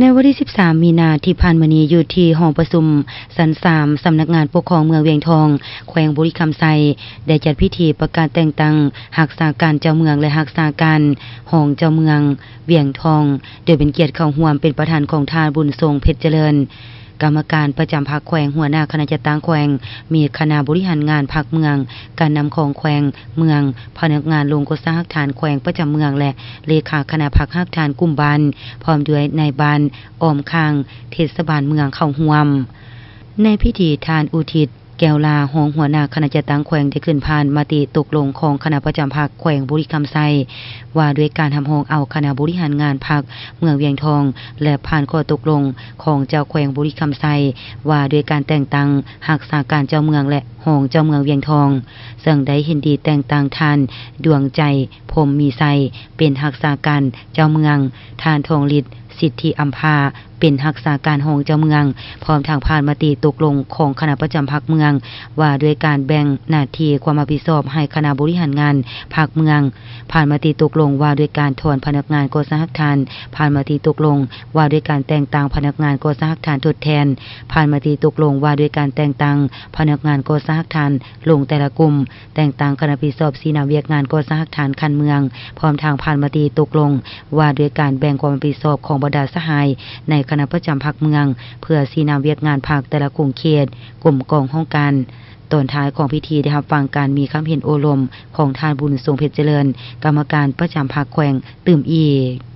ໃນວັນທີສິບສາມ ມີນາທີ່ຜ່ານມານີ້ ຢູ່ທີ່ຫ້ອງປະຊຸມຊັ້ນສາມ ສຳນັກງານປົກຄອງເມືອງວຽງທອງ ແຂວງບໍລິຄຳໄຊ ໄດ້ຈັດພິທີປະກາດແຕ່ງຕັ້ງຮັກສາການເຈົ້າເມືອງ ແລະ ຮັກສາການຮອງເຈົ້າເມືອງວຽງທອງ ໂດຍເປັນກຽດເຂົ້າຮ່ວມເປັນປະທານຂອງທ່ານ ບຸນຊົງ ເພັດຈະເລີນ ກຳມະການປະຈຳພັກແຂວງ, ຫົວໜ້າຄະນະຈັດຕັ້ງແຂວງ, ມີຄະນະບໍລິຫານງານພັກເມືອງ, ການນຳຂອງແຂວງ, ເມືອງ, ພະນັກງານໂຮງກໍ່ສ້າງຮາກຖານແຂວງປະຈຳເມືອງ ແລະ ເລຂາຄະນະພັກຮາກຖານກຸ່ມບ້ານ, ພ້ອມດ້ວຍນາຍບ້ານອ້ອມຂ້າງເທດສະບານເມືອງເຂົ້າຮ່ວມ. ໃນພິທີ, ທ່ານ ອຸທິດ ແກ້ວລາ ຮອງຫົວໜ້າຄະນະຈັດຕັ້ງແຂວງ ໄດ້ຂຶ້ນຜ່ານມະຕິຕົກລົງຂອງຄະນະປະຈຳພັກແຂວງບໍລິຄຳໄຊ ວ່າດ້ວຍການຮັບຮອງເອົາຄະນະບໍລິຫານງານພັກເມືອງວຽງທອງ ແລະ ຜ່ານຂໍ້ຕົກລົງຂອງເຈົ້າແຂວງບໍລິຄຳໄຊ ວ່າດ້ວຍການແຕ່ງຕັ້ງຮັກສາການເຈົ້າເມືອງ ແລະ ຮອງເຈົ້າເມືອງວຽງທອງ, ເຊິ່ງໄດ້ເຫັນດີແຕ່ງຕັ້ງທ່ານ ດວງໃຈ ພົມມີໄຊ ເປັນຮັກສາການເຈົ້າເມືອງ, ທ່ານ ທອງລິດ ສິດທິອຳພາ ເປັນຮັກສາການຮອງເຈົ້າເມືອງ, ພ້ອມທັງຜ່ານມະຕິຕົກລົງຂອງຄະນະປະຈຳພັກເມືອງ ວ່າດ້ວຍການແບ່ງໜ້າທີ່ຄວາມຮັບຜິດຊອບໃຫ້ຄະນະບໍລິຫານງານພັກເມືອງ, ຜ່ານມະຕິຕົກລົງວ່າດ້ວຍການຖອນພະນັກງານກໍ່ສ້າງຮາກຖານ, ຜ່ານມະຕິຕົກລົງວ່າດ້ວຍການແຕ່ງຕັ້ງພະນັກງານກໍ່ສ້າງຮາກຖານທົດແທນ, ຜ່ານມະຕິຕົກລົງວ່າດ້ວຍການແຕ່ງຕັ້ງພະນັກງານກໍ່ສ້າງຮາກຖານລົງແຕ່ລະກຸ່ມ, ແຕ່ງຕັ້ງຄະນະຮັບຜິດຊອບຊີ້ນຳວຽກງານກໍ່ສ້າງຮາກຖານຂັ້ນເມືອງ, ພ້ອມທັງຜ່ານມະຕິຕົກລົງວ່າດ້ວຍການແບ່ງຄວາມຮັບຜິດຊອບຂອງບັນດາສະຫາຍໃນຄະນະປະຈຳພັກເມືອງ ເພື່ອຊີ້ນຳວຽກງານພັກແຕ່ລະຂົງເຂດ, ກົມກອງຫ້ອງການ. ຕອນທ້າຍຂອງພິທີໄດ້ຮັບຟັງການມີຄຳເຫັນໂອ້ລົມຂອງທ່ານ ບຸນຊົງ ເພັດຈະເລີນ ກຳມະການປະຈຳພັກແຂວງຕື່ມອີກ.